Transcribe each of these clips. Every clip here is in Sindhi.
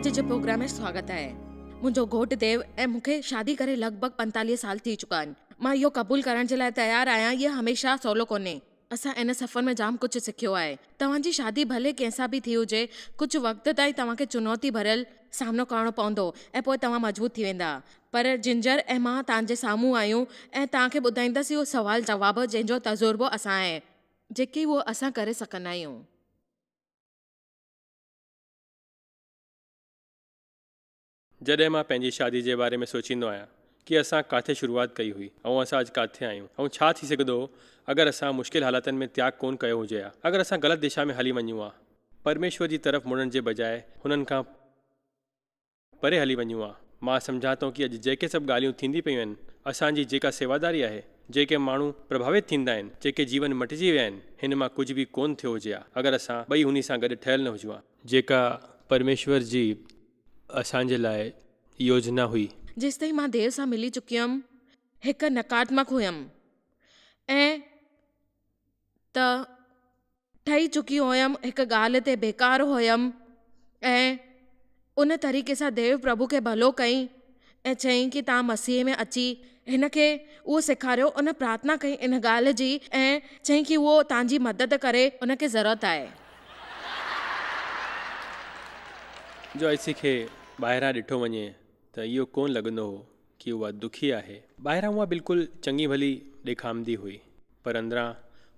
سچ جي پروگرام ۾ سواگت آهي. منهنجو گهوٽ ديو ۽ مون کي شادي ڪري لڳ ڀڳ 45 سال ٿي چڪا آهن. مان اهو قبول ڪرڻ جي لاء تيار آهيان اهي هميشه سولو ڪونهي. اسان ان سفر ۾ جام ڪجهه سکيو آهي. توهان جي شادي ڀلي ڪنهن سان به ٿي هجي، ڪجهه وقت تائين توهان کي چنوتي ڀريل سامنو ڪرڻو پوندو ۽ پوء توهان مضبوط ٿي ويندا. پر جنجر ۽ مان توهان جي سامهون آهيون ۽ توهان کي ٻڌائيندس اهو سوال جواب جنهن جو تجربو اسان آهي. جيڪي اهو اسان ڪري سگهندا آهيون. جڏهن مان پنهنجي شادي جي باري ۾ سوچيندو آهيان ڪي اسان ڪاٿي شروعات ڪئي هئي ۽ اسان اڄ ڪاٿي آهيون ۽ ڇا ٿي سگهندو هو اگر اسان مشڪل حالاتن ۾ تياڳ ڪونه ڪيو هجي ها، اگر اسان غلط دشا ۾ هلي وڃون ها، پرميشور جي طرف مڙڻ جي بجاء هنن کان پري هلي وڃون ها. مان سمجهان ٿو ڪي اڄ جيڪي سڀ ڳالهيون ٿيندي پيون آهن، اسان جي جيڪا سيواداري آهي، جيڪي ماڻهو پرڀاوت ٿيندا آهن، جيڪي جيون مٽجي ويا آهن، هن مان ڪجهه به ڪونه ٿيو هجي ها اگر اسان ٻئي هني سان گڏ ٺهيل نه هجون ها. جيڪا پرميشور جي اسان جي لاء يوجنا هئي. جيستائين مان ديو سان ملي چڪي هيم، هڪ نڪارتمڪ هيم ۽ ته ٺهي چڪي هيم، هڪ ڳالهه تي بيڪار هيم ۽ ان طريقي سان ديو پرڀو کي ڀلو ڪئين ۽ چيائين ڪي توهان مسيح ۾ اچي هن کي اهو سيکاريو، ان پرارٿنا ڪئي ان ڳالهه جي ۽ چيائين ڪي اهو توهان جي مدد ڪري، ان کي ضرورت آهي. جوائسي کي ٻاهران ڏٺو وڃي ته اهو ڪونه لڳندو هو ڪي اها دکي آهي. ٻاهران اها بلڪل چڱي ڀلي ڏيکامندي هئي، پر اندران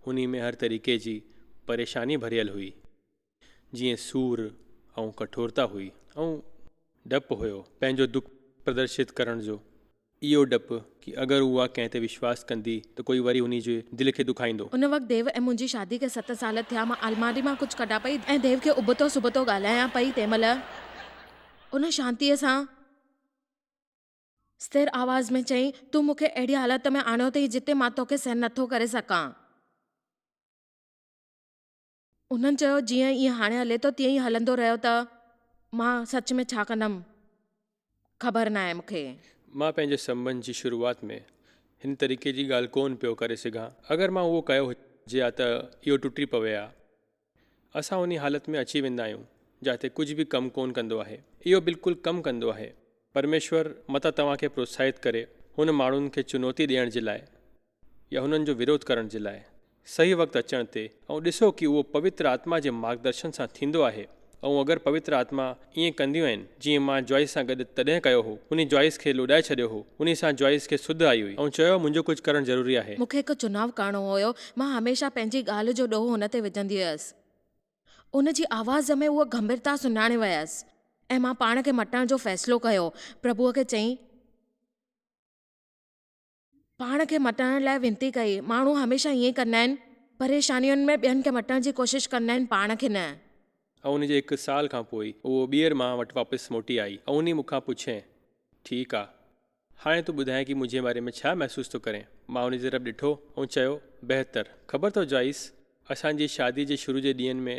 انهي ۾ هر طريقي جي پريشاني ڀريل هئي، جيئن سور ۽ ڪٺورتا هئي ۽ ڊپ هيو پنهنجو دک پردرشت ڪرڻ جو. اهو ڊپ ڪي اگر اها ڪنهن تي وشواس ڪندي ته ڪوئي وري انهي جي دل کي دکائيندو. ان وقت ديو ۽ منهنجي شادي کي ست سال ٿيا. مان الماري مان ڪجهه ڪڍان پئي ۽ ديو کي ابتو سبتو ڳالهايان پئي تنهن مهل ان شانتيء سان ستر آواز ۾ چيائين، تون مون کي اهڙي حالت ۾ آڻيو اٿئي جتي مان توکي سهن نٿو ڪري سگهان. انهن چيو، جيئن ائين هاڻي هلي ٿو تيئن ئي هلندو رهيو ته مان سچ ۾ ڇا ڪندم خبر ناهي مون کي. مان پنهنجي سنٻنڌ جي شروعات ۾ هن طريقي جي ڳالهه ڪونه پيو ڪري سگهان. اگر مان اهو ڪيو هجي ها ته اهو ٽٽي پوي ها. اسان انهي حالت ۾ اچي ويندا آهيون جاتي ڪجهه به ڪم ڪونه ڪندو آهي. اهو بلڪل ڪم ڪندو آهي. پرميشور متان توهان کي پروتساهت ڪري هن ماڻهن کي چنوتي ڏيڻ جي لاء يا هنن جو وروڌ ڪرڻ جي لاء صحيح وقت اچڻ تي ۽ ڏسو ڪي اهو پوتر آتما جي مارگدرشن سان ٿيندو آهي ۽ اگر پوتر آتما ائين ڪنديون آهن جيئن مان جوائس سان گڏ تڏهن ڪيو هو انهي جوائس کي لوڏائي ڇڏيو هو انهي سان جوائس کي سڌ آئي هئي ۽ چيو منهنجو ڪجهه ڪرڻ ضروري آهي. مون کي هڪ چناء ڪرڻو هيو. مان هميشه پنهنجي ڳالهه جو ڏوهه هن تي وجهندي هيس. ان جي آواز ۾ اها گنڀيرتا سڃاڻي ويس ۽ مان پاڻ کي مٽڻ جو فيصلو ڪيو. پرڀوء کي چئين. پاڻ کي مٽائڻ لاء وينتي ڪئي. ماڻهو هميشه ائين ئي ڪندا آهن. پريشانين ۾ ٻين کي مٽڻ جي ڪوشش ڪندا آهن، پاڻ کي نه. ۽ ان جي هڪ سال کان پوء اهو ٻيهر مان وٽ واپس موٽي آئي ۽ انهي مون کان پڇين، ٺيڪ آ، هاڻي تون ٻڌائين ڪي منهنجي باري ۾ ڇا محسوس ٿو ڪرين؟ مان ان جي طرف ڏٺو ۽ چيو، بهتر. خبر اٿو جوائس، اسان جي شادي جي شروع جي ڏينهن ۾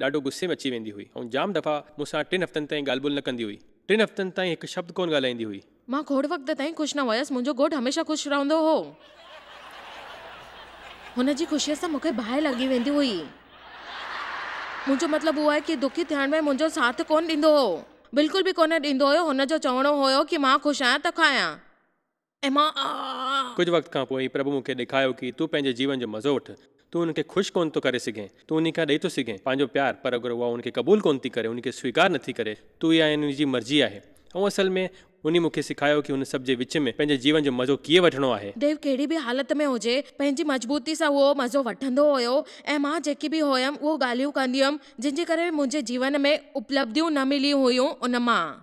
ڏاڍو غصي ۾ اچي ويندي هئي ۽ جام دفعا مون سان ٽن هفتن تائين ڳالهه ٻولهه نه ڪندي هئي. ٽن هفتن تائين هڪ شبد ڪونه ڳالهائيندي هئي. مان کوڙ وقت تائين خوش نه هيس، منهنجو گهوٽ هميشه خوش رهندو هو. هن جي خوشيء سان مون کي باهه لڳي ويندي هئي. منهنجو مطلب اهو آهي ڪي دکي ٿيڻ ۾ منهنجو ساٿ ڪونه ڏيندو هو. بلڪل به ڪونه ڏيندو هيو. هن جو چوڻو هيو ڪي مان خوش آهيان ته کايان ۽ مان. ڪجهه وقت کان پوء پرڀو مون کي ڏيکايو ڪي تون پنهنجي جيون جو مزو وٺ. تون هن کي خوش ڪونه ٿو ڪري سگهين. تون انهي کان ڏئي ٿو سگهين پنهنجو پيار پر اگر اها ان کي قبول ڪونه ٿي ڪري، ان کي سويڪار نٿي ڪري، تو اها ان جي مرضي آهي. ۽ اصل ۾ انهي مون کي سکايو ڪي هن سڀ جي وچ ۾ پنهنجي جيون جو مزو ڪيئن وٺڻو آهي. ديو ڪهڙي به حالت ۾ هجي، پنهنجي مضبوطي سان اهو مزو وٺندو هيو ۽ مان جيڪي به هيم اهو ڳالهيون ڪندي هيم، جن جي ڪري منهنجي جيون ۾ اپلبڌيون نه مليون هيون، ان مان.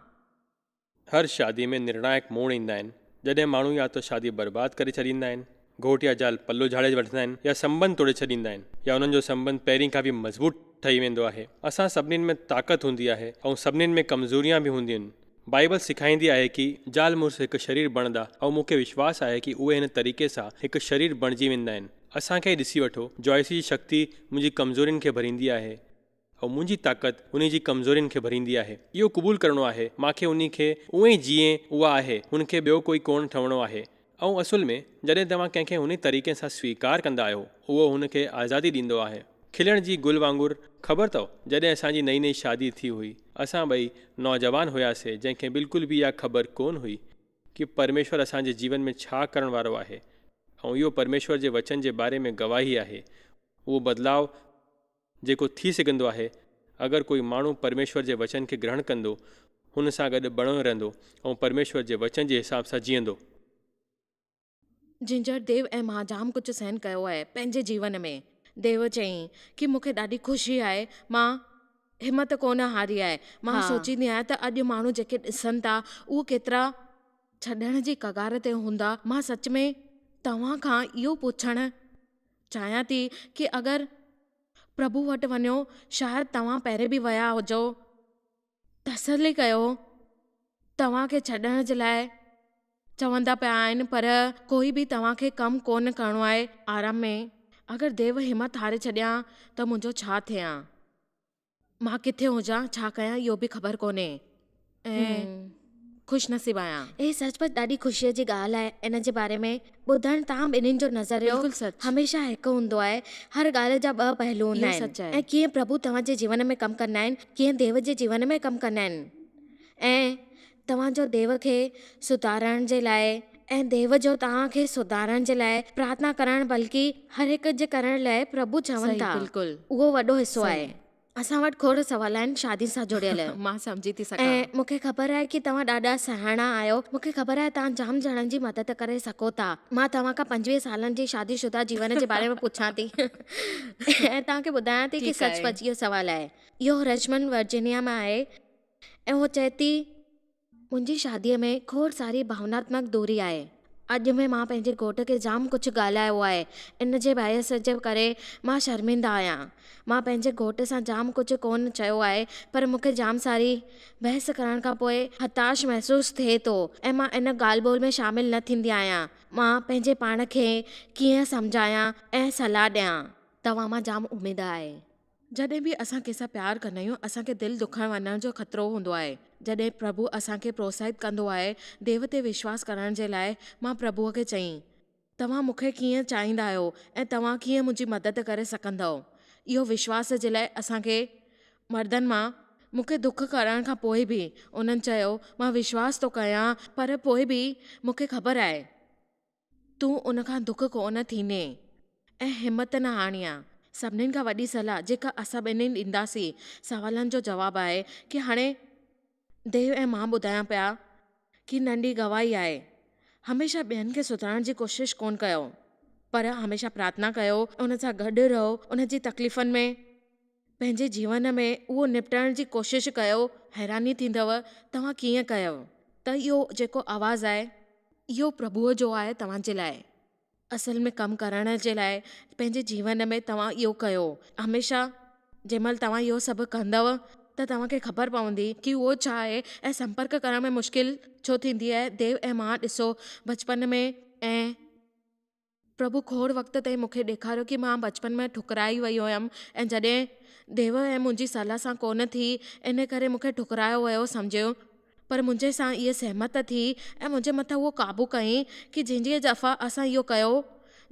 هر شادي ۾ نرڻائڪ موڙ ايندا آهن، جڏهن ماڻهو يا ته شادي برباد ڪري ڇڏيندا آهن، گهوٽ يا زال پلو جهاڙي وٺندا آهن يا سنٻنڌ ٽوڙي ڇڏيندا آهن يا انهن جو سنٻنڌ پهرين کان به مضبوط ٺهي ويندو آهي. اسان سڀنين ۾ طاقت هوندي آهي ۽ سڀنين ۾ ڪمزوريان به هونديون آهن. بائيبل سيکاريندي آهي ڪي زال مڙس هڪ شرير بڻندا ۽ مون کي وشواس آهي ڪي اهي هن طريقي سان هڪ شرير بڻجي ويندا آهن. اسان کي ئي ڏسي وٺو، جوائسي جي شڪتي منهنجي ڪمزورين کي ڀريندي آهي. ۽ منهنجي طاقت انهي جي ڪمزورين کي ڀريندي آهي. اهو قبول ڪرڻو آهي. مان کي انهي کي اونئين ئي جيئن اها آهي، هن کي ٻيو ڪوئي ڪونه ٺهڻو آهي. ۽ اصل ۾ جڏهن توهان ڪنهن کي انهي طريقي سان سويڪار ڪندا آهيو، اهو هن کي آزادي ڏيندو آهي. کلڻ جي گل وانگر. خبر اٿو جڏهن اسان جي نئين نئين شادي ٿي هئي، اسان ٻئي نوجوان هياسي جنهن کي بلڪل به اها خبر ڪونه هئي ڪي پرميشور اسان جي جيون ۾ ڇا ڪرڻ وارو آهي ۽ اهو پرميشور جي وچن جي باري ۾ گواهي آهي اهو بدلاء جيڪو ٿي سگهندو آهي اگر ڪوئي ماڻهو پرميشور جي وچن کي گرهڻ ڪندو هن سان گڏ بڻيو رهندو ۽ پرميشور جي وچن جي حساب سان جيئندو. جنجر ديو ۽ مان جام ڪجهه سهن ڪيو آهي پنهنجي جيون ۾. ديو چيائين ڪي مون کي ڏاڍي خوشي آهي مان همت ڪونه هاري آهي. مان سوچيندي آهيان ته اڄ ماڻهو جيڪي ڏسن ٿا اهو ڪيترا ڇڏڻ جي ڪگار تي هوندا. مان سچ ۾ توهان کان اهو پڇڻ چاهيان ٿي ڪي اگر پرڀو وٽ وڃو شايد توهان پهرين به ويا هجو تسلي ڪيو توهان کي ڇڏڻ جي لاء چوندا پيا آهن پر ڪوئي به توهان کي ڪم ڪونه ڪرڻو آهي. آرام ۾ اگر ديو همت هاري ڇڏيان ته منهنجو ڇا ٿئي. مان ڪٿي هجان ڇا ڪيان اهو به خبر ڪونهي ۽ خوش نصيب آهيان. هي سچ پچ ڏاڍي خوشيء جي ڳالهه آهي ان جي باري ۾ ٻڌڻ توهان ٻنهين جو نظريو بلڪل سچ. هميشه هڪ هوندو آهي هر ڳالهه جا ٻه پهلو هوندا اهو آهن سچ آهي. ۽ ڪيئن پرڀو توهان جي جيون ۾ ڪم ڪندا آهن ڪيئن ديو جي جيون ۾ ڪم ڪندا آهن ۽ توهان جو ديو کي سڌارڻ جي لاء ۽ ديو جو توهان کي سڌارڻ جي لاء پرارٿنا ڪرڻ بلڪه هر هڪ جي ڪرڻ لاء پرڀو چون صحيح ٿا بلڪل اهو وڏو حصو آهي. صحيح. اسان وٽ کوڙ سوال آهن شادي سان جڙيل. مان سمجهي ٿي ۽ سگهان. مون کي خبر آهي ڪي توهان ڏاڍا سياڻا آهيو مون کي خبر آهي توهان جام ڄڻن جي مدد ڪري سگهو ٿا. مان توهان کان 25 سالن جي شادي شده جيون جي باري ۾ پڇان ٿي ۽ توهان کي ٻڌايان ٿي ڪي ٺيڪ سچ آهي. پچ اهو سوال آهي. اهو رچمنڊ ورجينيا مان آهي. ۽ هوء چئي ٿي، منهنجي شاديء ۾ کوڙ ساري ڀاوناتمڪ دوري آهي. اڄ ۾ مان پنهنجي گهوٽ کي جام ڪجهه ڳالهايو آهي، ان جي باعث جي ڪري مان شرمنده آهيان. مان پنهنجي گهوٽ سان جام ڪجهه ڪونه چيو آهي، پر مون کي جام ساري بحث ڪرڻ کان پوء هتاش محسوس ٿئي ٿو ۽ مان ان ڳالهه ٻولهه ۾ شامل نه ٿيندي آهيان. مان پنهنجي پاڻ کي ڪيئن سمجهايان ۽ صلاح ڏيان؟ توهان مان جام اميد آهي. جڏهن به اسان ڪنهن سان پيار ڪندا آهيون، اسان کي دل دکائڻ وڃڻ جو خطرو هوندو آهي. جڏهن پرڀو اسان کي پروتساهت ڪندو آهي ديو تي وشواس ڪرڻ جي لاء، مان پرڀوء کي چئين، توهان مون کي ڪيئن چاهيندا آهيو ۽ توهان ڪيئن منهنجي مدد ڪري سگهندؤ؟ اهو وشواس جي لاء اسان کي مردن مان مون کي دک ڪرڻ کان پوء به انهن چيو، مان وشواس ٿو ڪيان، پر پوء به مون کي خبر آهي. تون ان کان دک ڪونه ٿيندين ۽ همت نه هارڻيان. سڀنين کان وڏي صلاح جيڪا اسان ٻنهين ڏينداسين سوالن جو جواب آهي ڪي هاڻي ديو ۽ مان ٻڌايان پيا ڪي ننڍي گواهي آهي. هميشه ٻين کي سڌارڻ جي ڪوشش ڪونه ڪيو پر هميشه پرارٿنا ڪيو ان سان گڏ رهو ان جي تڪليفن ۾ پنهنجي جيون ۾ اهو نپٽڻ جي ڪوشش ڪيو، حيراني ٿيندؤ توهان ڪيئن ڪيو ته اهو جيڪو آواز آهي اهو پرڀوء جو آهي توهان جي لاء. اصل ۾ ڪم ڪرڻ جي لاء پنهنجي جيون ۾ توهان اهو ڪيو. هميشه جنهن مهل توهان اهو سڀ ڪندؤ ته توهان کي خبر پوندي ڪي اهو ڇا آهي ۽ سمپرڪ ڪرڻ ۾ مشڪل ڇو ٿيندي آهي. ديو ۽ مان ڏسو بچپن ۾ ۽ پرڀو کوڙ وقت تائين مون کي ڏيکاريو ڪي مان بچپن ۾ ٺڪرائي وئي هيم ۽ جڏهن ديو ۽ منهنجي صلاح سان ڪونه ٿي ان ڪري مون کي ٺڪرايو ويو سمجهيو پر منهنجي سان اهي سهمت ٿي ۽ منهنجي مٿان اهو قابو ڪيائين ڪي جنهن جي دفعا اسان اهو ڪيو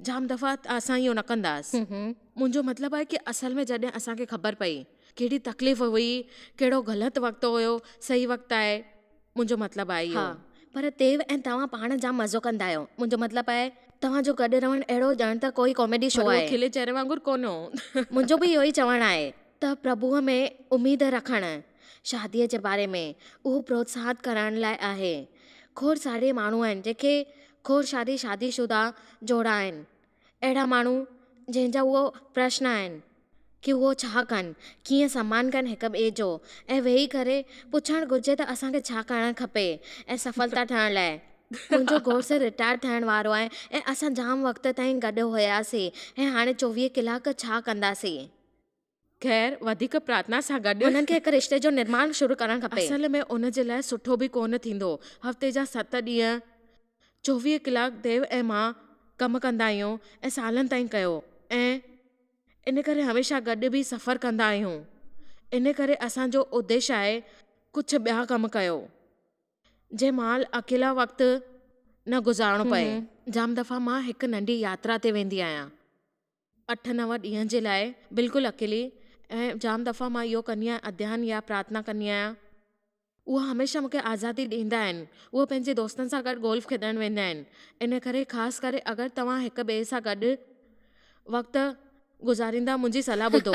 جام دفعا اسان اهو نه ڪنداس. منهنجو مطلب آهي ڪي اصل ۾ جڏهن اسان کي خبر پئي ڪهڙي تڪليف هئي ڪهڙو غلط وقت هيو صحيح وقت آهي منهنجو مطلب آهي اهو. ها، پر ديو ۽ توهان پاڻ جام مزو ڪندا آهيو. منهنجو مطلب آهي، توهان جو گڏ رهڻ اهڙو ڄڻ ته ڪوئي ڪاميڊي شو پر اهو آهي. کلي چهري وانگر ڪونه هو. منهنجو به اهو ئي چوڻ آهي ته پرڀوء ۾ اميد رکڻ، شاديء جي باري ۾ اهو پروتساهت ڪرڻ لاء آهي. کوڙ ساري ماڻهو آهن جيڪي کوڙ ساري شادي شده جوڙا آهن. اهڙا ماڻهو جنهن جا اهو پرشن آهن. ڪي اهو ڇا ڪن، ڪيئن سمان ڪن هڪ ٻئي جو ۽ ويهي ڪري پڇڻ گهرجي ته اسان کي ڇا ڪرڻ کپي ۽ سڦلتا ٺهڻ لاء. منهنجو گهوٽ سر رٽائر ٿيڻ وارو آهي ۽ اسان جام وقت تائين گڏ هياسين ۽ هاڻي 24 ڪلاڪ ڇا ڪنداسين. خير، وڌيڪ پرارٿنا سان گڏ. هنن کي هڪ رشتي جو نرماڻ شروع ڪرڻ کپي. اصل ۾ ان جي لاء سٺو به ڪونه ٿيندو. هفتي جا ست ڏينهن 24 ڪلاڪ ديو ۽ مان ڪم ڪندا آهيون ۽ سالن تائين ڪيو ۽ ان ڪري هميشه گڏ به سفر ڪندا آهيون. ان ڪري اسان جو اديش آهي ڪجهه ٻيا ڪم ڪيو، جنهن مهل اڪيلا وقت نه گذارڻو پئي. جام دفعا مان هڪ ننڍي ياترا تي ويندي آهيان. اٺ نو ڏينهن جي لاء بلڪل اڪيلي ۽ جام دفعا مان اهو ڪندي آهيان اڌيان يا پرارٿنا ڪندي آهيان. اهي هميشه مون کي آزادي ڏيندا آهن. اهي پنهنجي دوستن سان گڏ گولف کيڏڻ ويندا آهن. ان ڪري خاص ڪري اگر توهان هڪ ٻئي سان گڏ وقت گذاريندا منهنجي صلاح ٻڌو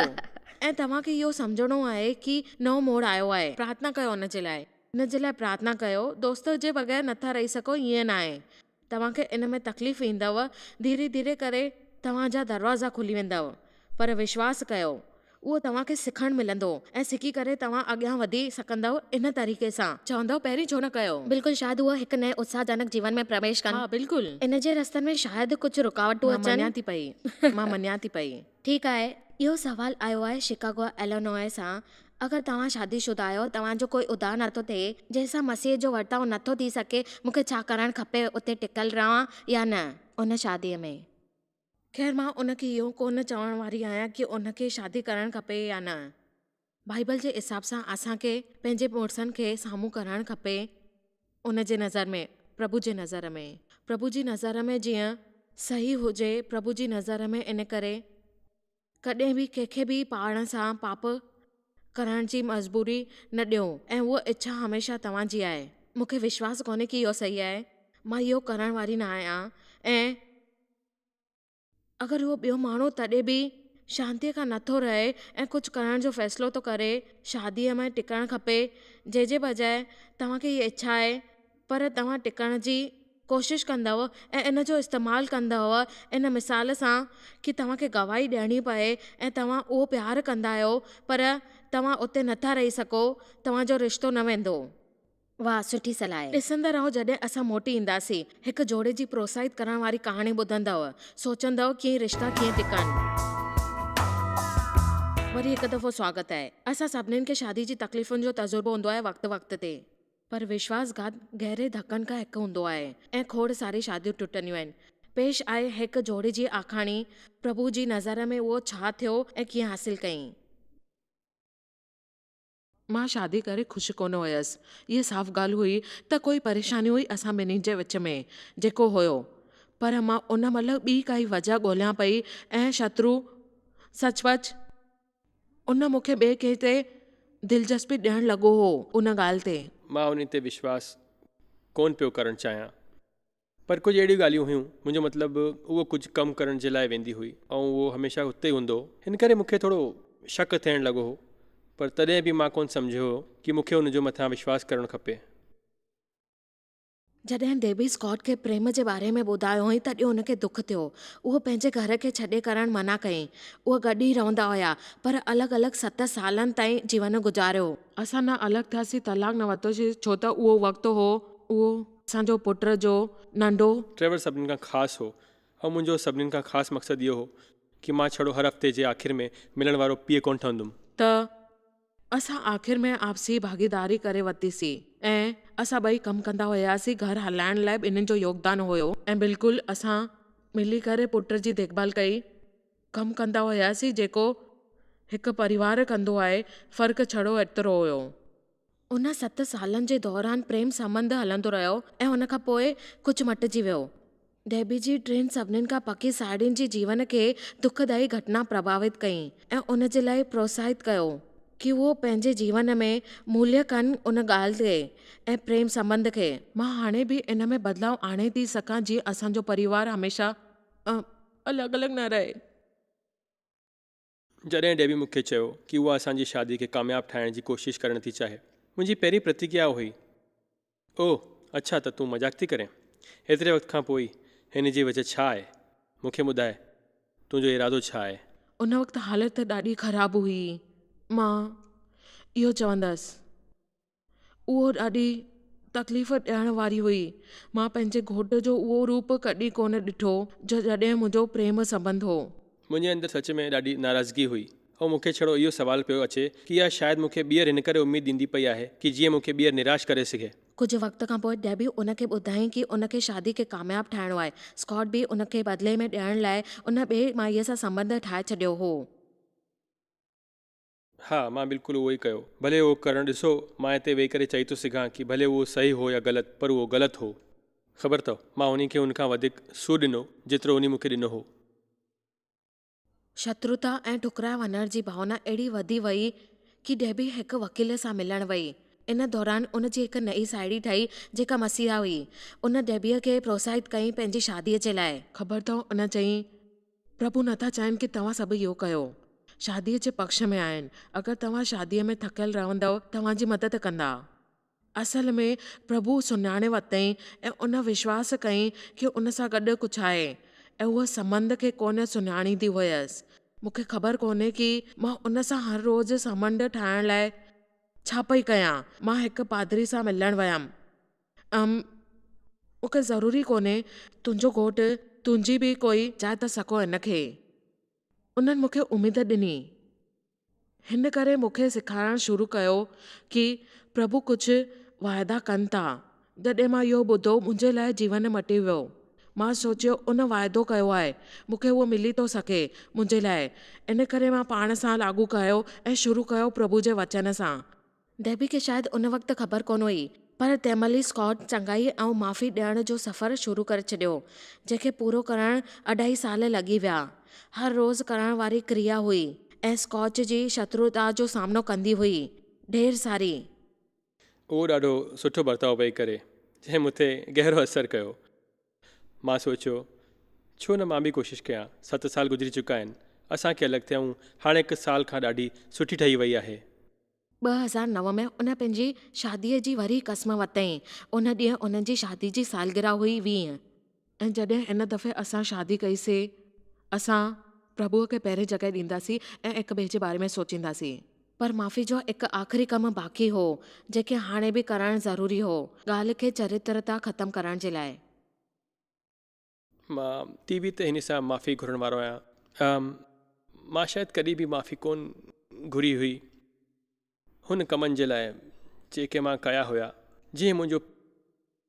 ۽ توهان کي اهو سمجهڻو آهي ڪي نئون موڙ آيو آهي. پرارٿنا ڪيو ان جي لاء. ان جي لاء پرارٿنا ڪيو. دوست جي بغير نٿا رهي سگهو ائين ناهي. توهان کي ان ۾ تڪليف ايندؤ، ڌيري ڌيري ڪري توهان جا دروازا کلي ويندؤ، پر وشواس ڪيو، اهو توهان کي سکڻ ملندو ۽ سکي ڪري توهان اڳيان وڌي سگهندؤ ان طريقي سان چوندؤ پهرين ڇو نه ڪيو. بلڪل شايد اهي هڪ نئين اتساهجنڪ جيون ۾ پرويش ڪن. ها بلڪل. ان جي رستن ۾ شايد ڪجهه رڪاوٽون مان اچن. مڃان ٿي پئي. مان مڃان ٿي پئي. ٺيڪ آهي، اهو سوال آيو آهي شڪاگو الينوء سان، اگر توهان شادي شده آهيو، توهان جو ڪوئي ادار نٿو ٿئي، جنهن سان مسيح جو ورتاء نٿو ٿي سگهي، مون کي ڇا ڪرڻ کپي، اتي ٽڪل رهان يا نه؟ ان شاديء ۾. خير مان ان کي اهو ڪونه چوڻ واري آهيان ڪي ان کي شادي ڪرڻ کپي يا نه. بائيبل جي حساب سان اسان کي پنهنجي مڙسن کي سامهون ڪرڻ کپي ان جي نظر ۾، پرڀو جي نظر ۾. پرڀو جي نظر ۾ جيئن صحيح هجي پرڀو جي نظر ۾ ان ڪري ڪڏهن به ڪنهن کي به پاڻ سان پاپ ڪرڻ جي مجبوري نه ڏيو ۽ اها اڇا هميشه توهان جي آهي. مون کي وشواس ڪونهي ڪي اهو صحيح آهي. مان اهو ڪرڻ واري نه آهيان ۽ اگر اهو ٻيو ماڻهو تڏهن به شانتيء کان نٿو رهي ۽ ڪجهه ڪرڻ جو فيصلو ٿو ڪري، شاديء ۾ ٽڪڻ کپي، جنهن جي بجاء توهان کي هيء اڇا آهي پر توهان ٽڪڻ جي ڪوشش ڪندؤ ۽ ان جو استعمال ڪندؤ ان مثال سان ڪي توهان کي گواهي ڏيڻي پئي ۽ توهان اهو پيار ڪندا آهيو پر توهان اتي نٿا رهي سگهو توهان جو رشتو نه ويندو. واهه سٺي صلاح آهي. ڏسندا رهو جڏهن اسان موٽي اينداسين هڪ جوڙي جي پروتساهت ڪرڻ واري ڪهاڻي ٻڌندؤ سوچندؤ ڪيئن رشتا ڪيئن ٽڪن. وري هڪ دفعو سواگت آهي. اسان سڀنين کي شادي جي تڪليفن جو تجربو هوندو آهي وقت وقت تي. پر وشواس گهات گهري ڌڪن کان هڪ هوندو آهي ۽ کوڙ ساري شاديون ٽٽنديون آهن. پيش آهي هڪ جوڙي جي آکاڻي، پرڀو جي نظر ۾ اهو ڇا ٿيو ۽ ڪيئن حاصل ڪيائين. مان شادي ڪري خوش ڪونه هيس. هيء صاف ڳالهه هئي ته ڪوئي پريشاني هئي اسان ٻنهي جي وچ ۾ جيڪو هيو. پر مان ان مهل ٻي ڪائي وجهه ڳوليان پئي ۽ شترو سچ پچ ان مون کي ٻئي ڪنهن تي دلچسپي ڏيڻ لڳو هو ان ڳالهه تي. مان انهي تي وشواس ڪونه پيو ڪرڻ چاهيان. پر ڪجهه اهڙيون ڳالهيون هيون، منهنجو مطلب اهو ڪجهه ڪم ڪرڻ جي لاء ويندي هئي ۽ اهو هميشه اتي ئي هوندو هو. ان ڪري مون کي ٿورو شڪ ٿيڻ لڳو هو. پر تڏهن به مان ڪونه سمجهيو هو ڪي مون کي ان جو مٿان وشواس ڪرڻ کپي. جڏهن ڊيبي اسڪاٽ کي پريم جي باري ۾ ٻڌايو هئائين تڏهن هن کي دک ٿيو. اهو پنهنجي گهر کي ڇڏي ڪرڻ منع ڪيائين. اهي گڏ ئي رهندا هيا پر الڳ الڳ ست سالن تائين جيون گذاريو. اسان نه الڳ ٿياسين طلاق نه ورتوسين ڇو ته اهو وقت هو اهو اسان جو پٽ جو ننڍو. ٽريور سڀني کان خاص هو ۽ منهنجو سڀني کان خاص مقصد اهو هو ڪي مان ڇڙو هر هفتي جي آخر ۾ ملڻ وارو پيء ڪونه ٺهندم. ته اسان آخر ۾ آپسي ڀاڳيداري ڪري ورتيسين ۽ اسان ٻئي ڪم ڪندا هياسين گهر هلائڻ لاء ٻنهين جو يوگدان هيو ۽ بلڪل اسان ملي ڪري پٽ جي ديکڀال ڪئي ڪم ڪندا هياسين جيڪو هڪ پريوار ڪندو آهي فرق ڇڙو ايترو هيو. ان ست سالن جي دوران پريم سنٻنڌ هلندو رهيو ۽ ان کان پوء ڪجهه مٽجي ويو. ڊيبي جي ٽن سڀنين کان پڪي ساهيڙين جي جيون کي دکدائي گهٽنا پرڀاوت ڪئي ۽ ان جي لاء پروتساهت ڪيو ڪي هو پنهنجي جيون ۾ موليه ڪن ان ڳالهه کي ۽ پريم سنٻنڌ کي. مان هاڻي به ان ۾ بدلاء آڻي ٿي سگهان جيئن اسان جو پريوار هميشه الڳ الڳ نه رهي. جڏهن ڊيبي مون کي چيو ڪي اها اسان جي شادي کي ڪامياب ٺاهڻ جي ڪوشش ڪرڻ ٿي چاهي، منهنجي پهرين پرتڪريا هئي، اوه، اڇا ته تون مذاق ٿي ڪرين؟ ايتري وقت کان پوء هن جي وجهه ڇا آهي؟ مون کي ٻڌاء، تنهنجو ارادو ڇا آهي؟ ان وقت حالت ڏاڍي خراب هئي. مان اهو چوندس. اهو ڏاڍي تڪليف ڏيڻ واري هئي. مان پنهنجي گهوٽ جو اهو روپ ڪڏهن ڪونه ڏٺو جو جڏهن منهنجو پريم سنٻنڌ هو. منهنجي اندر سچ ۾ ڏاڍي ناراضگي هئي ۽ مون کي ڇڙو اهو سوال پيو اچي ڪي اها شايد مون کي ٻيهر هن ڪري اميد ڏيندي پئي آهي ڪي جيئن مون کي ٻيهر نراش ڪري سگهي. ڪجهه وقت کان پوء ڊيبي ان کي ٻڌايائين ڪي ان کي شادي کي ڪامياب ٺاهڻو آهي. اسڪاٽ به ان کي بدلي ۾ ڏيڻ لاء ان ٻئي مائيء سان سنٻنڌ ٺاهي ڇڏيو هو. ها، مان بلڪل اهو ئي ڪيو. ڀلي اهو ڪرڻ ڏسو، مان هتي ويهي ڪري چئي ٿو سگهان ڪي ڀلي اهو صحيح هو يا غلط، پر اهو غلط هو. خبر اٿو، مان انهي کي ان کان وڌيڪ سور ڏنو، جيترو انهي مون کي ڏنو هو. شتروتا ۽ ٺڪرائي وڃڻ جي ڀاونا اهڙي وڌي وئي ڪي ڊيبي هڪ وڪيل سان ملڻ وئي. ان دوران ان جي هڪ نئين ساهيڙي ٺهي جيڪا مسيحا هئي. ان ڊيبيء کي پروتساهت ڪيائين پنهنجي شاديء جي لاء. خبر اٿو ان چيائين، پرڀو نٿا چاهين ڪي توهان سڀ اهو ڪيو. شاديء جي پڪش ۾ آهن. اگر توهان شاديء ۾ ٿڪيل رهندؤ توهان جي مدد ڪندا. اصل ۾ پرڀو سڃاڻي ورتائين ۽ ان وشواس ڪيائين ڪي ان سان گڏ ڪجهه آهي ۽ هوء سنٻنڌ کي ڪونه سڃاڻيندي هيس. مون کي خبر ڪونهي ڪي مان ان سان هر روز سنٻنڌ ٺاهڻ لاء ڇا پئي ڪيان. مان هڪ پادري سان ملڻ ويم. ام، مون کي ضروري ڪونهي تنهنجو گهوٽ تنهنجي به ڪوئي جاء ته سگهو هن کي. انهن مون کي اميد ڏني. هن ڪري مون کي سيکارڻ شروع ڪيو ڪي پرڀو ڪجهه واعدا ڪن ٿا. جڏهن مان اهو ٻڌو منهنجي لاء جيون مٽي ويو. مان سوچيو ان واعدو ڪيو آهي مون کي اهو ملي ٿو سگهي منهنجي لاء. ان ڪري مان پاڻ سان لاڳو ڪيو ۽ شروع ڪيو پرڀو جي وچن سان. ڊيبي کي شايد ان وقت خبر ڪونه هئي، پر تنهن مهل ئي اسڪاٽ چڱائي ۽ معافي ڏيڻ جو سفر شروع ڪري ڇڏيو، جنهن کي پورو ڪرڻ اڍائي سال لڳي ويا. هر روز ڪرڻ واري ڪريا هئي ۽ اسڪاچ جي شتروتا جو سامنو ڪندي هئي. ڍير ساري. اهو ڏاڍو سٺو برتاء پئي ڪري، جنهن مون تي گهرو اثر ڪيو. مان سوچيو، ڇو نه مان به ڪوشش ڪيان. ست سال گذري چڪا آهن، اسان کي الڳ ٿيا ۽ هاڻي هڪ سال کان ڏاڍي سٺي ٺهي وئي آهي. 2009 ۾ ان پنهنجي شاديء جي وري قسم ورتائين. ان ڏينهن انهن جي شادي جي سالگرهه هئي 20. ۽ جڏهن هن دفعي اسان شادي ڪئي سي، اسان پرڀوء کي پهرين جڳهه ڏينداسين ۽ هڪ ٻئي جي باري ۾ سوچينداسين. پر معافي جو هڪ آخري ڪم باقي هو، جنهن کي هاڻي به ڪرڻ ضروري هو، ڳالهه کي چريترتا ختم ڪرڻ جي لاء. مان ٽي وي تي هن سان معافي گهرڻ وارو آهيان. مان شايد ڪڏهن به معافي ڪونه گهري هئي هن ڪمن جي لاء جيڪي مان ڪيا هيا، جيئن منهنجو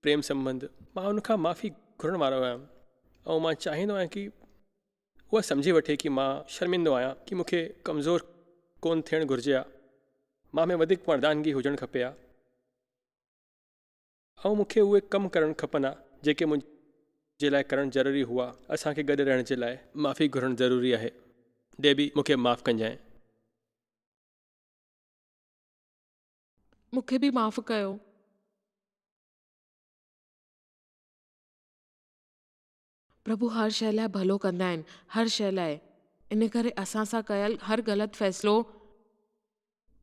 پريم سنٻنڌ. مان هن کان معافي گهرڻ وارو آهيان ۽ مان چاهيندو آهيان ڪي اها سمجهي وٺي ڪي مان شرمندو آهيان ڪي مون کي ڪمزور ڪونه ٿيڻ گهرجي ها، مان ۾ وڌيڪ مردانگي هجڻ کپي ها ۽ مون کي اهي ڪم ڪرڻ کپن ها جيڪي منهنجي لاء ڪرڻ ضروري هئا. اسان کي گڏ رهڻ جي لاء معافي گهرڻ ضروري آهي. ڊيبي، مون کي معاف ڪنجانء. مون کي به معاف ڪيو. پرڀو هر شيء لاء ڀلو ڪندا آهن، هر شيء لاء. ان ڪري اسان سان ڪيل هر غلط فيصلو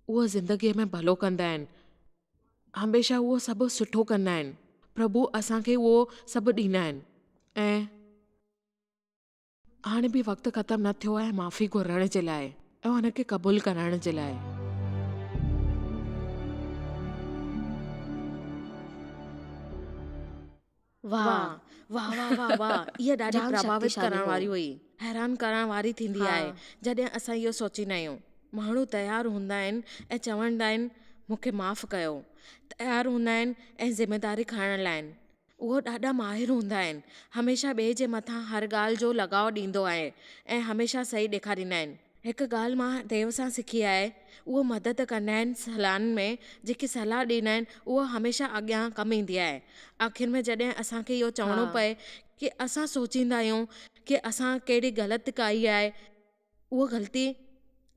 اهو زندگيء ۾ ڀلو ڪندا آهن. هميشه اهو سڀ سٺو ڪندا آهن. پرڀو اسان کي اهو سڀ ڏيندا آهن ۽ هاڻي به وقت ختم نه ٿيو آهي معافي گهرڻ جي لاء ۽ ان کي قبول ڪرڻ جي لاء. واهه واهه واهه واهه واهه اها ڏاڍي جام پرڀاوت شڪتيشالي ڪرڻ هو. واري هئي. حيران ڪرڻ واري ٿيندي ها. آهي جڏهن اسان اهو سوچيندا آهيون. ماڻهو تيار هوندا آهن ۽ چوندا آهن مون کي معاف ڪيو. تيار هوندا آهن ۽ ذميداري کڻڻ لاء اهو ڏاڍا ماهر هوندا آهن. هميشه ٻئي جي مٿان هر ڳالهه جو لڳاء ڏيندو آهي ۽ هميشه صحيح ڏيکاريندا آهن. هڪ ڳالهه مان ديو سان سکي آهي اهو مدد ڪندا آهن صلاحن ۾ جيڪي صلاح ڏيندا آهن اهو هميشه اڳيان ڪم ايندي آهي آخر ۾ جڏهن اسان کي اهو چوڻو پئي ڪي اسان سوچيندا آهيون ڪي اسان ڪهڙي غلط ڪئي آهي اهو غلطي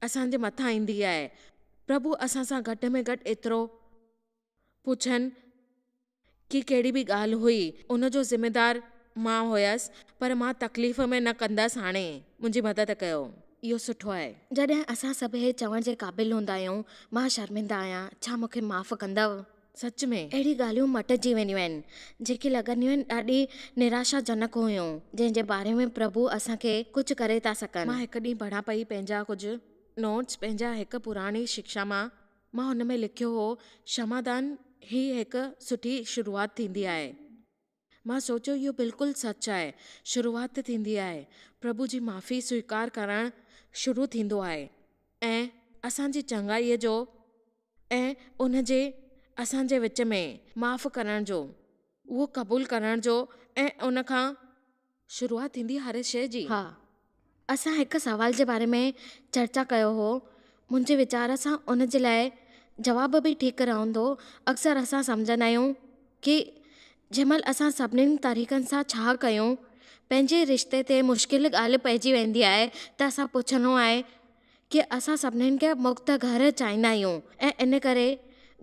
اسان جي مٿان ايندي آهي پرڀو اسان سان گهٽ ۾ گهٽ ايترو پڇن ڪي ڪهڙي به ڳالهه هئي ان جو ذميدار مان هيس پر مان تڪليف ۾ نه ڪندس هاڻي منهنجي مدد ڪيو اهو سٺو آهي. جڏهن اسان سڀ هي چوڻ جي قابل هوندا آهيون مان شرمنده آهيان ڇا مون کي معاف ڪندؤ؟ سچ ۾. اهڙي ڳالهيون مٽجي وينديون آهن جيڪي لڳنديون آهن ڏاڍي نراشا جنڪ هيون جنهن جي باري ۾ پرڀو اسان کي ڪجهه ڪري ٿا سگهن. مان هڪ ڏينهن پڙهان پئي پنهنجا ڪجهه نوٽس پنهنجا هڪ پراڻي شڪشا مان مان هن ۾ لکيو هو، شمعدان هي هڪ سٺي شروعات ٿيندي آهي. مان سوچيو اهو بلڪل سچ آهي. شروعات ٿيندي آهي. پرڀو جي معافي سويڪار ڪرڻ شروع ٿيندو آهي ۽ اسان جي چڱائيء جو ۽ ان جي اسان جي وچ ۾ معاف ڪرڻ جو، اهو قبول ڪرڻ جو ۽ ان کان شروعات ٿيندي هر شيء جي. ها. اسان هڪ سوال جي باري ۾ چرچا ڪيو هو. منهنجي ويچار سان ان جي لاء جواب به ٺيڪ رهندو. اڪثر اسان سمجهندا آهيون ڪي جنهن مهل اسان سڀنين طريقن سان ڇا ڪيون پنهنجي رشتي تي مشڪل ڳالهه پئجي ويندي آهي ته اسان پڇڻو آهي ڪي اسان سڀنين کي مڪت گهر چاهيندا آهيون ۽ ان ڪري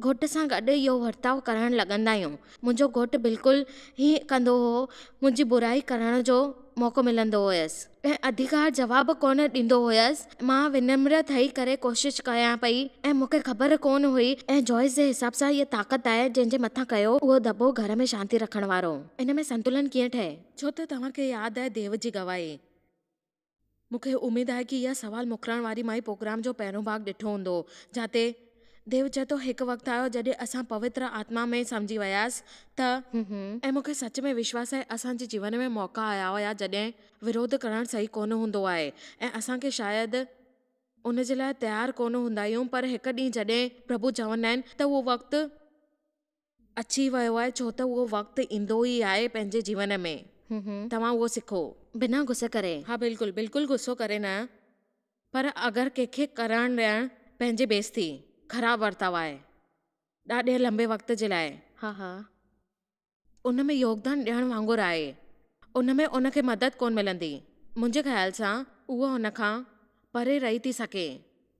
گهوٽ سان گڏ اهو ورتاءُ ڪرڻ لڳندا آهيون. منهنجو گهوٽ بلڪل هيئن ڪندو هو منهنجي برائي ڪرڻ جو موقعو ملندو هيس ۽ اڌڪار جواب ڪونه ڏيندو هيس. مان ونمر ٿئي ڪري ڪوشش ڪيان پئي ۽ مون کي خبر ڪونه هئي ۽ جوائس جي حساب سان هيء طاقت آهي جنهن جي مٿان ڪيو اهو دٻو گهر ۾ شانتي رکڻ وارو. ان ۾ سنتلن ڪيئن ٺهي؟ ڇو ته توهان کي ياد آهي ديو جي گواهي. مون کي اميد آهي ڪي اها سوال موڪلڻ واري مائي پروگرام جو پهريون ڀاڳ ڏٺو هوندو جاتي ديو چئي ٿو هڪ وقت آيو جڏهن اسان پوتر آتما ۾ سمجهي وياس ته ۽ مون کي سچ ۾ وشواس آهي اسان جي جيون ۾ موقعا آيا هيا جڏهن وروڌ ڪرڻ صحيح ڪونه هوندو آهي ۽ اسان کي شايد ان جي لاء تيار ڪونه هوندا آهيون پر هڪ ڏينهن جڏهن پرڀو چوندا آهن ته اهو وقت اچي ويو آهي ڇو ته اهو وقت ايندو ئي آهي پنهنجي جيون ۾ توهان اهو سکو. بنا غصي ڪري. ها بلڪل بلڪل غصو ڪري نه پر اگر ڪنهن کي ڪرڻ ڏيڻ پنهنجي بيعزتي خراب ورتاء آهي ڏاڍي لنبي وقت جي لاء. ها ها. ان ۾ يوگدان ڏيڻ وانگر آهي ان ۾ ان کي مدد ڪونه ملندي منهنجي خيال سان اهو هن کان پري رهي ٿي سگهي.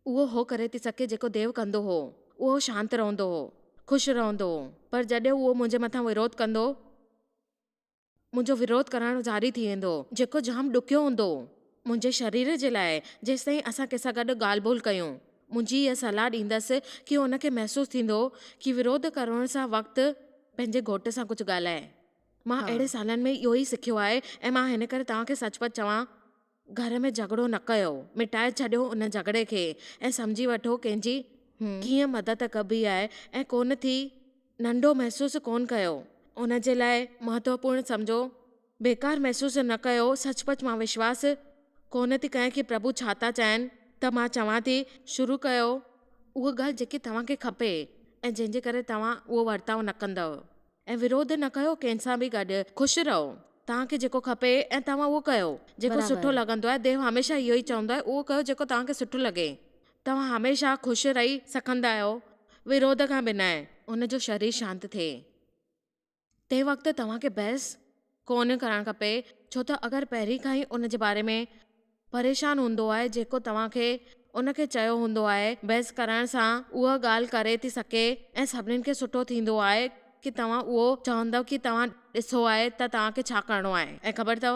اهو هو ڪري ٿي سگهي جيڪو ديو ڪندو هو. اهو شانت رهندو هو. خوش رهندو هو. پر جڏهن اهو منهنجي مٿان وروڌ ڪندو، منهنجو وروڌ ڪرڻ جاري ٿي ويندو هو، جيڪو جام ڏکيو هوندو هو منهنجي شرير جي لاء، جيستائين اسان ڪنهن سان گڏ ڳالهه ٻولهه ڪيون. منهنجي اها صلاح ڏيندس ڪي ان کي محسوس ٿيندو ڪي وروڌ ڪرڻ سان وقت پنهنجي گهوٽ سان ڪجهه ڳالهائي. مان اهڙي سالن ۾ اهو ئي سکيو آهي ۽ مان هن ڪري توهان کي سچ پچ چوان گهر ۾ جهڳڙو نه ڪيو، مٽائي ڇڏيو ان جهڳڙي کي ۽ سمجهي وٺو ڪنهن جي ڪيئن مدد ڪبي آهي ۽ ڪونه ٿي ننڍو محسوس ڪونه ڪيو ان جي لاء مهتوپورڻ سمجهو بيڪار محسوس نه ڪيو سچ پچ مان وشواس ڪونه ٿي ڪيان ڪي پرڀو ڇا ٿا چاهين ته مان چوان ٿي شروع ڪيو اها ڳالهه جيڪي توهان کي کپي ۽ جنهن جي ڪري توهان اهو ورتاء نه ڪندؤ. ۽ وروڌ نه ڪيو ڪنهن سان به گڏ خوش رهو توهان کي جيڪو کپي ۽ توهان اهو ڪيو جيڪو سٺو لڳندو آهي ديو هميشه اهو ئي چوندو آهي اهو ڪيو جيڪو توهان کي سٺو لڳي توهان هميشه خوش رهي سگهندا آهيو وروڌ کان بنا ان جو شرير شانت ٿئي تنهن وقت توهان کي بحث ڪونه ڪرڻ کپي ڇو ته اگر پهرين کان ئي ان جي باري ۾ پريشان هوندو آهي جيڪو توهان کي ان کي چيو هوندو آهي بحث ڪرڻ سان اها ڳالهه ڪري ٿي سگهي ۽ سڀنين کي سٺو ٿيندو آهي ڪي توهان اهو چوندؤ ڪي توهان ڏسو آهي ته توهان کي ڇا ڪرڻو آهي ۽ خبر اٿو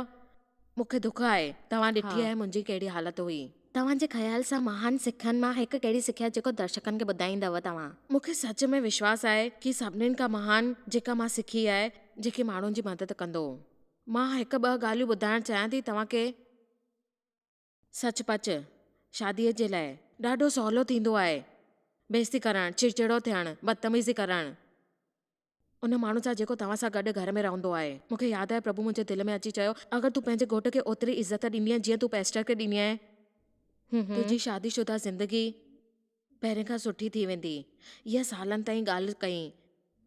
مون کي دک آهي توهان ڏٺي آهي منهنجي ڪهڙي حالت هئي. توهان جي خيال سان مهان سکن مان هڪ ڪهڙي سکيا جيڪو درشڪن کي ٻڌائيندؤ توهان؟ مون کي سچ ۾ وشواس آهي ڪي سڀنين کان مهان جيڪا مان سکي آهي جيڪي ماڻهن جي مدد ڪندو. مان هڪ ٻه ڳالهيون ٻڌائڻ چاهيان ٿي توهان کي. سچ پچ شاديء جي لاء ڏاڍو سولو ٿيندو آهي بيعزتي ڪرڻ، چڙچڙو ٿيڻ، بدتميزي ڪرڻ ان ماڻهو سان جيڪو توهان سان گڏ گهر ۾ رهندو آهي. مون کي ياد آهي پرڀو منهنجي دل ۾ اچي چيو، اگر تون پنهنجي گهوٽ کي اوتري عزت ڏيندينء جيئن تون پيسٽر کي ڏيندي آهين، تنهنجي شادي شده زندگي پهرين کان سٺي ٿي ويندي. اها سالن تائين ڳالهه ڪئي.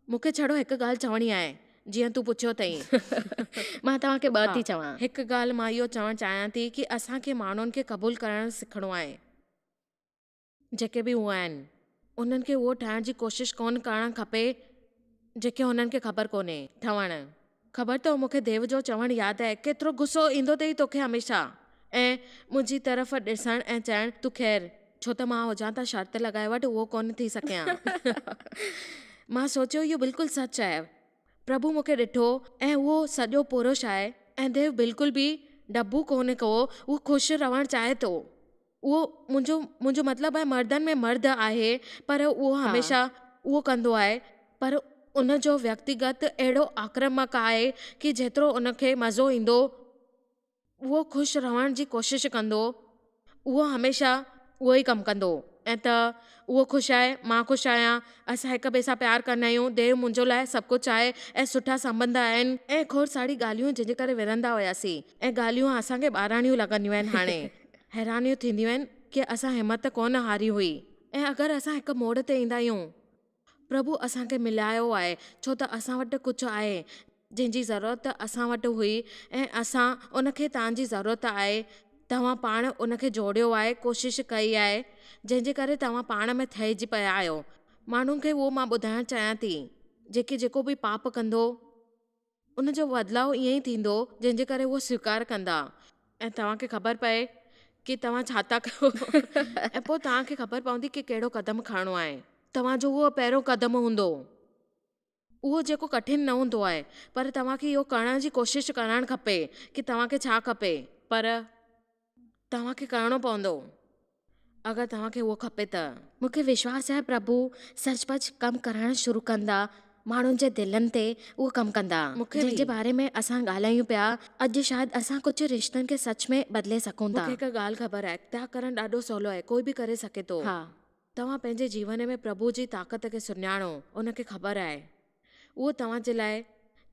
مون کي ڇڙو هڪ ڳالهه چوڻي آهي، جيئن تون پڇيو اٿئي. مان توهان کي ٻه ٿي چوان. هڪ ڳالهه مان اهو چوڻ چاهيان ٿي ڪي اسان کي ماڻهن کي قبول ڪرڻ سکڻو آهي. جيڪي به هو آهن. انهن کي اهو ٺاهڻ جي ڪوشش ڪونه ڪرڻ کپي جيڪي هنن کي خبر ڪونهي. ٺهڻ. خبر اٿو مون کي ديو جو چوڻ ياد آهي، ڪيترو غصو ايندو اٿئي توکي هميشه. ۽ منهنجي طرف ڏسڻ ۽ چئڻ، تون خير، ڇو ته مان هجان ته شرط لڳائي وٺ اهو ڪونه ٿي سگهيان. مان سوچيو اهو بلڪل سچ آهي. پرڀو مون کي ڏٺو ۽ اهو سڄو پرش آهي ۽ ديو بلڪل به ڊڀو ڪونه ڪو، اهو خوش رهڻ چاهي ٿو. اهو منهنجو منهنجو مطلب آهي مردن ۾ مرد آهي پر اهو هميشه اهو ڪندو آهي پر ان جو ويڪتيگت اهڙو آڪرمڪ آهي ڪي جيترو ان کي مزو ايندو اهو خوش رهڻ جي ڪوشش ڪندو اهو هميشه اهو ئي ڪم ڪندو ۽ ته اهو خوش آهي مان خوش آهيان اسان هڪ ٻئي سان پيار ڪندا آهيون ديو منهنجو لاء سڀ ڪجهه آهي ۽ سٺا سنٻنڌ آهن ۽ کوڙ ساري ڳالهيون جنهن جي ڪري وڙهندا هياسين ۽ ڳالهيون اسان کي ٻاراڻيون لڳنديون آهن هاڻي حيرانيون ٿينديون آهن ڪي اسان همت ڪونه هاري هئي ۽ اگر اسان هڪ موڙ تي ايندا آهيون پرڀو اسان کي ملايو آهي ڇو ته اسان وٽ ڪجهه آهي جنهن جي ضرورت اسان وٽ هئي ۽ اسان ان کي توهان جي ضرورت آهي توهان پاڻ ان کي جوڙيو آهي ڪوشش ڪئي آهي جنهن جي ڪري توهان پاڻ ۾ ٿهجي پيا آهيو ماڻهن کي اهو مان ٻڌائڻ چاهيان ٿي جيڪي جيڪو به پاپ ڪندو. ان جو بدلاء ائين ئي ٿيندو جنهن جي ڪري اهو سويڪار ڪندا ۽ توهان کي خبر پئي ڪي توهان ڇا ٿا ڪيو ۽ پوء توهان کي خبر پوندي ڪي ڪهڙو قدم کڻڻو آهي. توهان جو اهو پهريون قدم هوندو. اهو جيڪو ڪٺن نه هوندو آهي پر توهان کي اهو ڪرڻ جي ڪوشش ڪرڻ کپي ڪي توهان کي ڇا کپي پر توهان کي ڪرڻو پوندو اگر توهان کي اهو کپي ته. مون کي وشواس آهي پرڀو سچ پچ ڪم ڪرڻ شروع ڪندا، ماڻهن جي دلن تي اهو ڪم ڪندا، مون کي جنهن جي به. باري ۾ اسان ڳالهايون پيا، اڄ شايد اسان ڪجهه رشتن کي سچ ۾ بدلي سگهون مون ٿا. کي هڪ ڳالهه خبر آهي، تياڳ ڪرڻ ڏاڍو سولو آهي، ڪوئي به ڪري سگهي ٿو. ها. توهان پنهنجي جيون ۾ پرڀو جي طاقت کي سڃاڻو، ان کي خبر آهي. اهو توهان جي لاء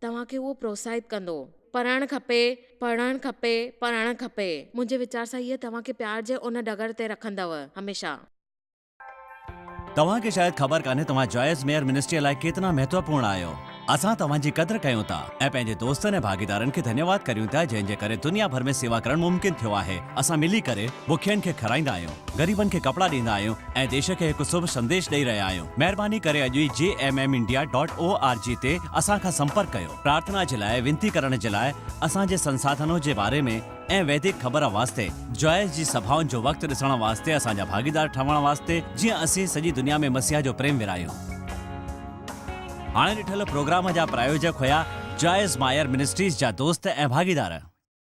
توهان کي اهو پروتساهت ڪندو. پڙهڻ کپي، پڙهڻ کپي، پڙهڻ کپي. منهنجي ويچار سان هيء توهان کي پيار جي ان ڊگر تي رکندؤ هميشه. توهان کي شايد خبر ڪانهي توهان جوائس ميئر منسٽريء لاء ڪيتنا مهتوپورڻ آهيو. اسان توهان جي قدر ڪيون ٿا ۽ پنهنجي دوستن ۽ ڀاڳيدارن کي ڌنيواد ڪريون ٿا جنهن جي ڪري دنيا ڀر ۾ سيوا ڪرڻ ممڪن ٿيو آهي. اسان ملي ڪري بکين کي کارائيندا آهيون، غريبن کي ڪپڙا ڏيندا آهيون ۽ ديش کي هڪ شڀ سنديش ڏئي رهيا آهيون. مهرباني ڪري اڄ ئي J M M India dot O R G تي اسان کان سمپرڪ ڪيو. پرارٿنا جي لاء وينتي ڪرڻ جي لاء اسان جي سنساڌنو جي باري ۾ ۽ ويدڪ خبر واسطي جوائس جي سڀائن جو وقت ڏسڻ واسطي اسان جا ڀاڳيدار ٺهڻ واسطي جيئن اسين سڄي دنيا ۾ مسيح جو پريم ورهايون. هاڻي ڏٺل پروگرام جا پرايوجڪ هيا جوائس مائر منسٽريز جا دوست ۽ ڀاڳيدار.